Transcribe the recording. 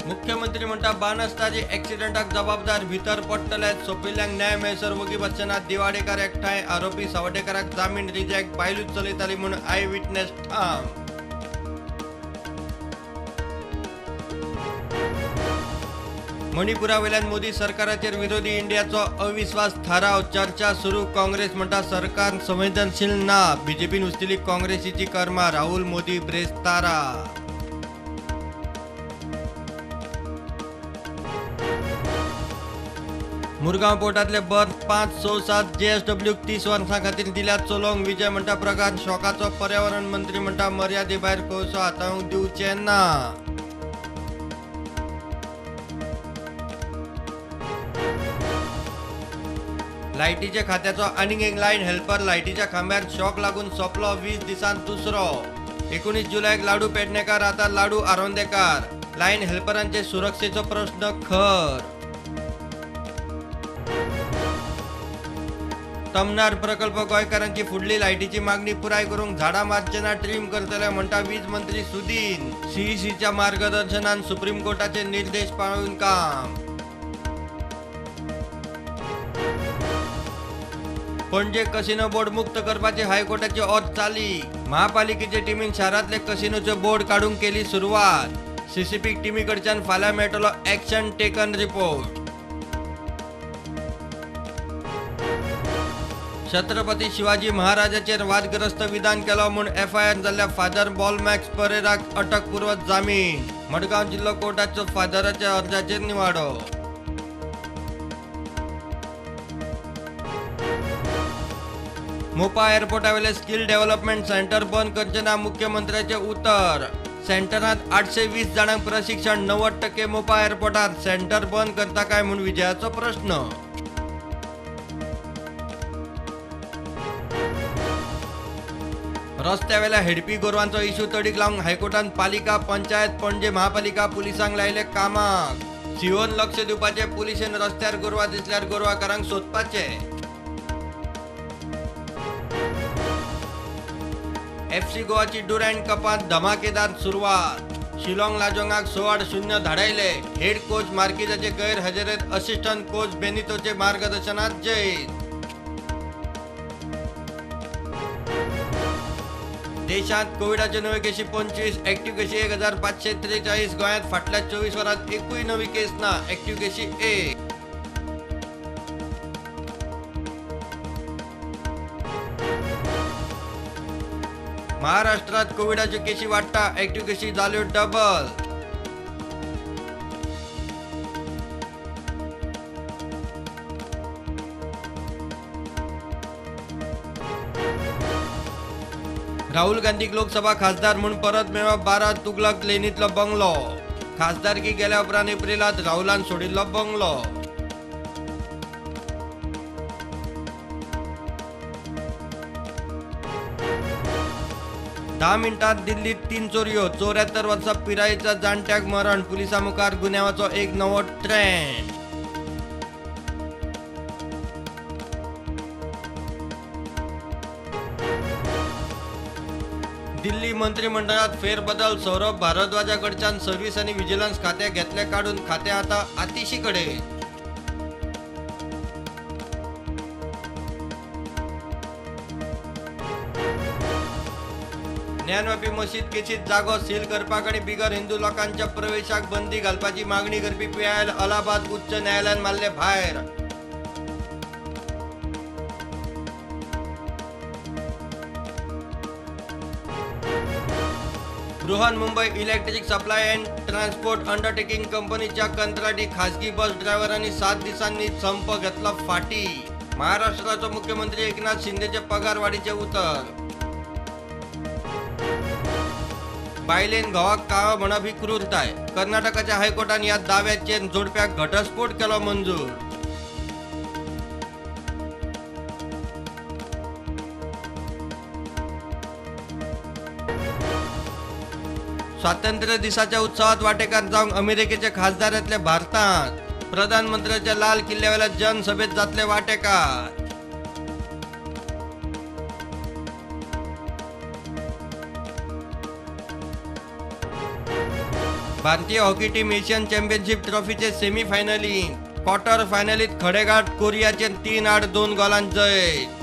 मुख्यमंत्री म्हणटा बाणस्तारी एक्सिडेंटाक जबाबदार भितर पडटले, सोंपिल्ल्यांक न्याय मेळसर वगी बसचे ना. दिवाडेकार एकठांय, आरोपी सावर्डेकाराक जामीन रिजेक्ट, बायलूच चलयताली म्हूण I witness ठाम. मणिपुरा वयल्यान मोदी सरकाराचेर विरोधी इंडियाचो अविश्वास थाराव, चर्चा सुरू. काँग्रेस म्हणटा सरकार संवेदनशील ना. बीजेपीन उस्तिली काँग्रेसीची कर्मा, राहुल मोदी ब्रेस्तारा. मुरगांव पोर्टांतले बर्थ 5, 6, 7 JSW 30 वर्सां खातीर दिल्यात चलोवंक. विजय म्हणटा प्रकार शॉकाचो, पर्यावरण मंत्री म्हणटा मर्यादे भायर कोळसो हाताळूंक दिवचे ना. लायटीच्या खात्याचो आनीक एक लायन हेल्पर लायटीच्या खांब्यार शॉक लागून सोंपलो, 20 दिसांत दुसरो. 19 जुलयाक लाडू पेडणेकार, आतां लाडू आरोंदेकार. लायन हेल्परांचे सुरक्षेचो प्रश्न खर. तमनार प्रकल्प गोंयकारांची फुडली लायटीची मागणी पुराय करूंक झाडां मारचे ना, ट्रीम करतले म्हणटा वीज मंत्री सुदीन. सीईसीच्या मार्गदर्शनान सुप्रीम कोर्टाचे निर्देश पाळून काम. पणजे कसिनो बोर्ड मुक्त करपाची हायकोर्टाची ऑर्द चाली. महापालिकेचे टिमीन शारांतले कसिनोचे बोर्ड काडूंक केली सुरवात. सीसीपी टिमी कडच्यान फाल्यां मेळटलो action taken report. Chhatrapati Shivaji महाराजाचेर वादग्रस्त विधान केलो म्हूण एफआयआर जाल्ल्या फादर बॉलमॅक्स परेराक अटकपूर्व जामीन. मडगांव जिल्लो कोर्टाचो फादराच्या अर्जाचेर निवाडो. मोपा एअरपोर्टावेले स्किल डेव्हलपमेंट सेंटर बंद करचे ना, मुख्यमंत्र्याचे उतर. सेंटरांत 820 जाणांक प्रशिक्षण, 90% मोपा एअरपोर्टार. सेंटर बंद करता काय म्हूण विजयाचो प्रश्न. रस्त्यावेल्या हेडपी गोरवांचो इश्यू तडीक लावंक हायकोर्टान पालिका, पंचायत, पणजे महापालिका पुलिसांक लायले कामाक. सीओन लक्ष दिवपाचे, पुलिशेन रस्त्यार गोरवां दिसल्यार गोरवाकारांक सोदपाचे. एफसी गोवाची डुरंड कपांत धमाकेदार सुरवात. शिलाँग लाजोंगाक 6-0 धाडायले. हेड कोच मार्किजाचे गैरहजेरेत असिस्टंट कोच बेनितोचे मार्गदर्शनात जैत. देशांत कोविडाच्यो नव्यो केशी 25, ऍक्टिव्ह केशी 1543. गोंयांत फाटल्या 24 वरांत एकूय नवी केस ना, ऍक्टिव्ह केशी 1. महाराष्ट्रात कोविडाच्यो केशी वाडटा, ऍक्टिव्ह केशी जाल्यो डबल. राहुल गांधीक लोकसभा खासदार म्हूण परत मेळ्ळो 12 तुगलक लेनींतलो बंगलो. खासदारकी गेल्या उपरांत एप्रिलांत राहुलान सोडिल्लो बंगलो. धा मिनटांत दिल्लीत 3 चोरयो, 74 वर्सां पिरायेच्या जाणट्याक मरण. पुलिसां मुखार गुन्यांवाचो एक नवो ट्रेंड. दिल्ली मंत्रिमंडळात फेरबदल, सौरभ भारद्वाजा कडच्यान सर्व्हिस आनी विजिलन्स खाते घेतले काडून, खाते आता आतिशी कडेन. ज्ञानवापी मशीद केशीत जागो सील करपाक आनी बिगर हिंदू लोकांच्या प्रवेशाक बंदी घालपाची मागणी करपी पीआयएल अलाहाबाद उच्च न्यायालयान मारले भायर. Brihanmumbai electric supply and transport undertaking कंपनीच्या कंत्राटी खासगी बस ड्रायव्हरांनी 7 दिसांनी संप घेतला फाटी. महाराष्ट्राचो मुख्यमंत्री एकनाथ शिंदेचे पगारवाढीचे उतर. बायलेन घोवाक काळो म्हणप ही क्रूरताय, कर्नाटकाच्या हायकोर्टान ह्या दाव्याचेर जोडप्याक घटस्फोट केलो मंजूर. स्वातंत्र्य दिसाच्या उत्सवात वाटेकार जावंक अमेरिकेचे खासदार येतले भारतांत. प्रधानमंत्र्याच्या लाल किल्ल्यावेल्या जनसभेत जातले वाटेकार. भारतीय हॉकी टीम एशियन चॅम्पियनशीप ट्रॉफीचे सेमीफायनलीत, क्वॉर्टर फायनलीत खडेगांठ कोरियाचेर 3-2 गोलान जैत.